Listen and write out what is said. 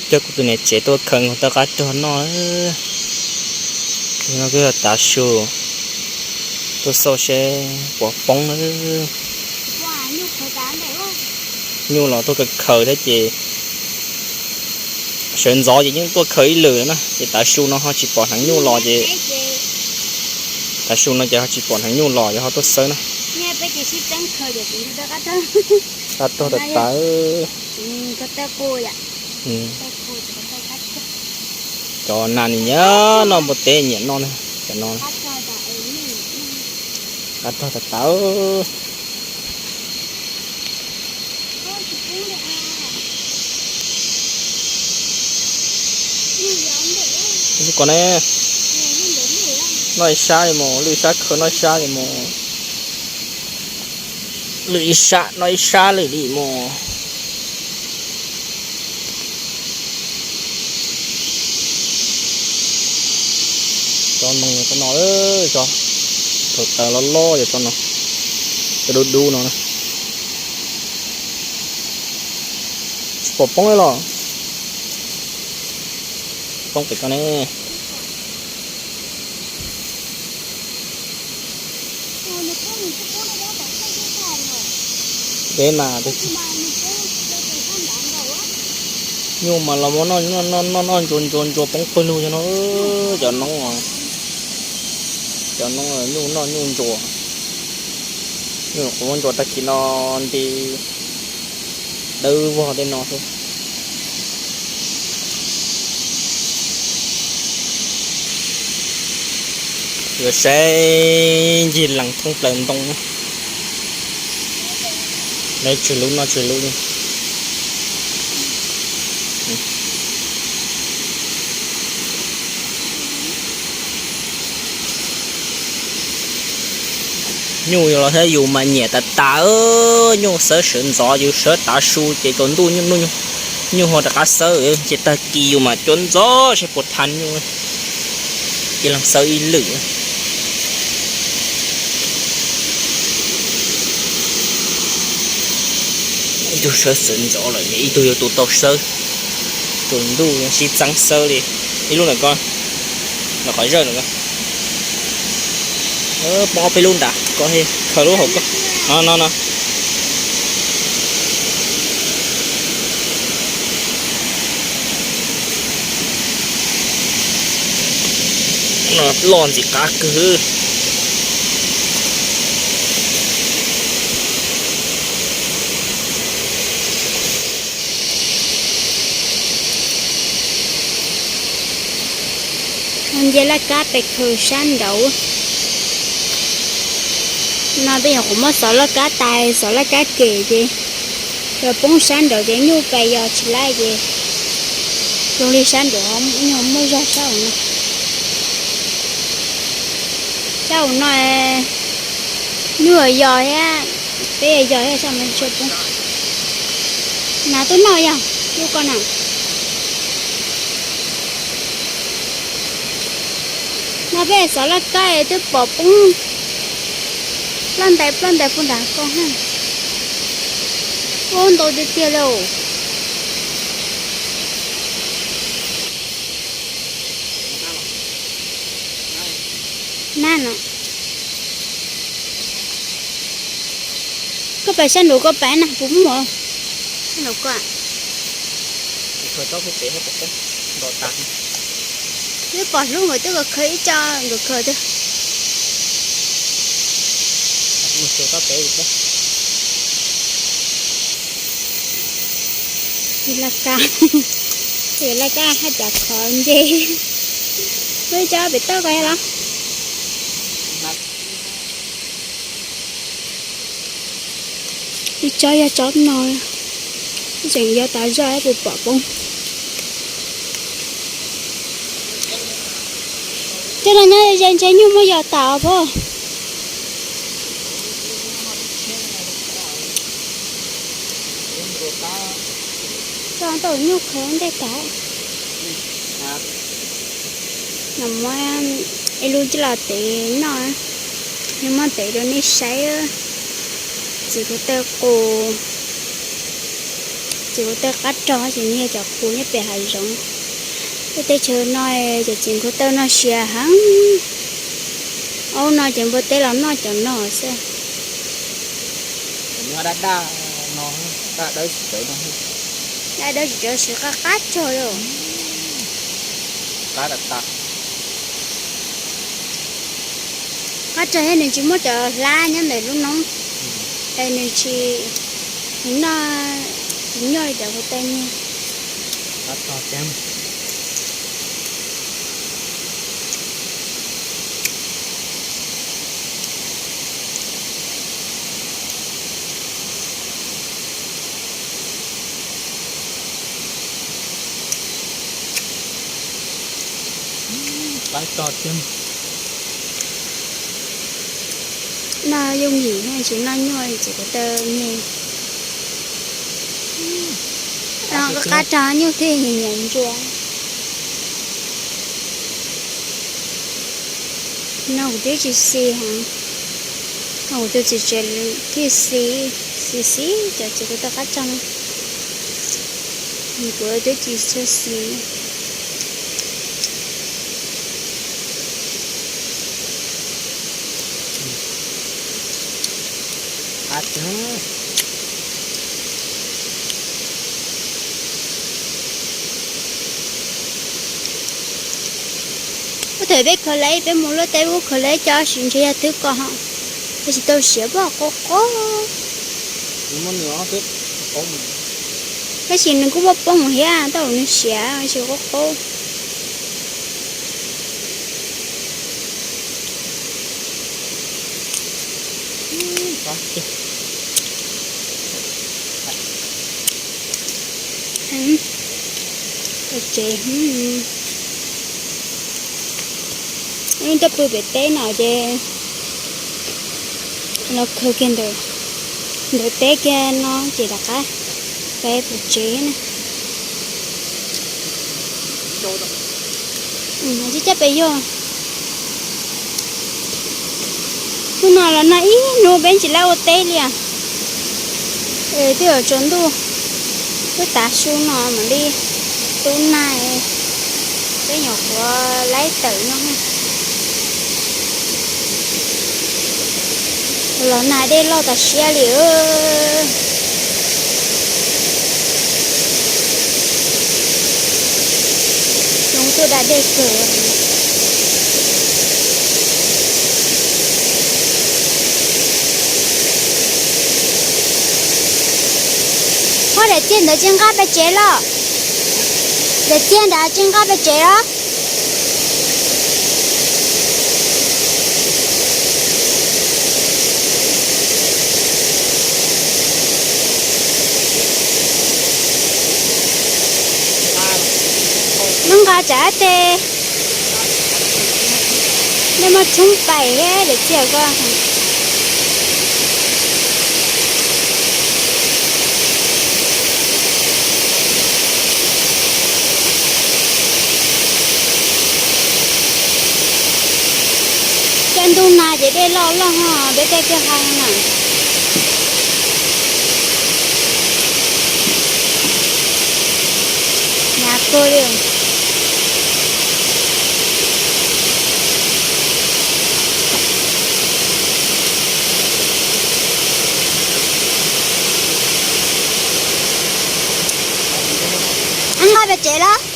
Coj kuv tus niam tsev tuaj khaws nkaus tau qab rog noj. No kuj yog tav su, tuaj xauj seb puas poob na. Nyuj los tuaj khaws khaws thiab ces sawv ntxov ces yeej tuaj khaws ib lwm na, ces tav su no ho tsis pom hneev nyuj los ces, tav su no ces ho tsis pom hneev nyuj los ces ho tuaj xawb na. Qab rog tas tas. Cov nas nim nyiam noj npua teb nyiam noj na, cov no. Qab rog tas tas. Lub ko ne, noj ib sab li mus, lwj ib sab khaws noj ib sab li mus. Lwj ib sab noj ib sab lwm li mus. Tsob no, tsob no, tsob thaum taws loj loj yog tsob no, cov dub dub no na. Tsis pom poob li los? Poob pem ko ne. Deb mas, nyuj mas los muab noj noj noj ntsuas ntsuas ntsuas poob pawg lug no. Cov noob, cov noob nyuj noj nyuj ntsuas. Nyuj qhuav muab ntsuas tag kis no nti dawb vog tej no xwb. Yuav saib ncig lees thoob plaws ntoo. Lawv tsw lub noj tsw lub li. Nyuj los thiab yus mas nyiam tas tas, nyuj xawb sawv ntxov, yus sawv tav su ces tsaus ntuj nyuj ho rov qab xawb, ces tag kis yus mas cuav ntxov seb puas thaj nyuj, cia li xawb ib lwm. Ib tug sawv xawv ntxov lawm, ib tug yuav tus tau xawb. Tsaus ntuj sib txeeb xawb li. Ib lub ntawm ko, ntawm qhov zawj ntawm ko. Poob ob peb lub nrad, khaws lub hauv ko. No no no. Loj ntxim qab kawg. Nce laj kab pem khaws sab nraud. No peb nyuam qhuav muab xov laj kab tais, xov laj kab kem ces yog poob sab nraud ces nyuj pais yos tsis laib ces zoo li sab nraud, nyuj muaj zog sab hauv no. Sab hauv no nyuj yos thiab, peb yos thiab sab hauv no tsis tshua poob. Nas tuaj noj yog lub ko na. No peb xov laj kab twb pom poob ploj ntais ploj ntais puag nram ko na. Ua ntau tiag tiag li. Na no. Koj pais sab nraud koj pais na, kuv muaj sab nraud ko. Twb pom hlub nkawd twb khaws ib co nkawd khaws twb. Laj kab, laj kab haj cas khov nce. Muaj ib co pem toj ko los. Ib co yog tsob no, tseem yog tas zog puas pom poob. Cov no nyob ze ntshe nyuj muab yos tas os phob. Coj tau nyuj qhwv ntej tas. Nws muab ib lub coj los tev noj, nws muab tev rau nej saib. Txiv ko taw qus. Ces kuv tawj qab rog ces nws yog cov qus nyob pem hav zoov. Lub teb chaws no cov txiv nkuaj tawj noj siav heev. Aub no ces npua teb los noj cov no xwb. Daj dawb tsis cawv no, daj dawb tsis cawv siav qab qab rog li. Qab tas tas. Qab rog thiab nws tsis muaj cov hlab nyob ntawm lub noob, es nws tsis, nws noj tsis nyuaj li cov kuv tawj nyiaj. Noj yooj yim tsis noj nyuaj li txiv kuv tawj nyiaj. Qab rog nyuj thiaj nyiam ntsia. No kuv twb tsis xis heev, no kuv tus txiv tsev thiaj xis, xis xis cov txiv kuv tawj qab rog no. Kuv twb tsis tshua xis. Ub, thaum peb khaws lawv, peb mus luaj teb ub khaws lawv cov sis ntshe yog twb koj ho, tab sis tau siav poj qaub qaub. Tab sis nws kuj poob poob thiab, tau nws siav tsis qaub qaub. Tsev, tuaj pw pem teb no ces los khaws kiag ntawm teb kiag no ces rov qab peb pem tsev na. Coj pes yog hnub no los noj ib hnub peb tsis lab ua teb li. Twb yuav tsaus ntuj, twb tav su no mam li tu nag, peb nyuam qhuav laib tawm no. Los nag dej loj tas siab li. Zoo tuaj da dej kawg. Ho daim txiag ntawd tsis nqa pes tsev los? Daim txiag nrad tsis nqa pes tsev los? Muab nqa tsam tes, nej muab tshoob pais thiab daim txiag ko. Caij ntuj nag ces dej loj loj ho peb tej kwj ha na. Hnyav kawg li. Nqa pes tsev los?